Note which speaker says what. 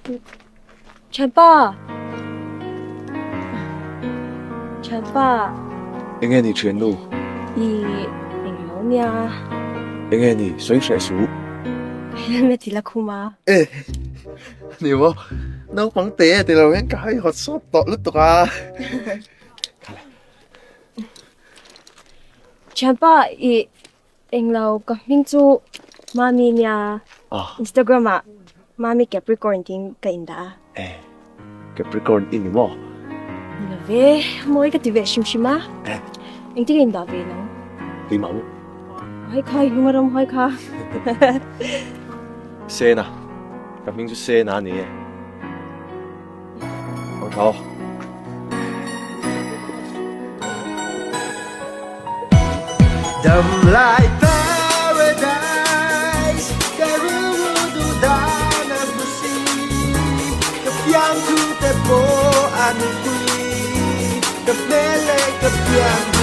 Speaker 1: Thianpa! Thianpa!
Speaker 2: Enge ni thiannu?
Speaker 1: I englo nia.
Speaker 2: Enge ni sawi hreh suh.
Speaker 1: Ka helmet i la khum a.
Speaker 2: E! Ni maw? Naupang te ti lo hian ka haihawt sawt tawh lutuk a.
Speaker 1: Thianpa i Englo ka hming chu Mami nia Instagram ah Mami Capricorn tiin ka in dah a.
Speaker 2: E, Capricorn i ni maw?
Speaker 1: Ni lo ve, mawi ka ti ve hrim hrim a. Engtin ka in dah ve nang?
Speaker 2: Keimah maw?
Speaker 1: Hawi kha i hnung a rawng hawi kha.
Speaker 2: Sena, ka hming chu Sena a ni e. Ang tha aw.
Speaker 3: Dam lai paradise ka rilru duh dan a hmu si Ka fiamthu te pawh an pui ka hmel leh ka pian.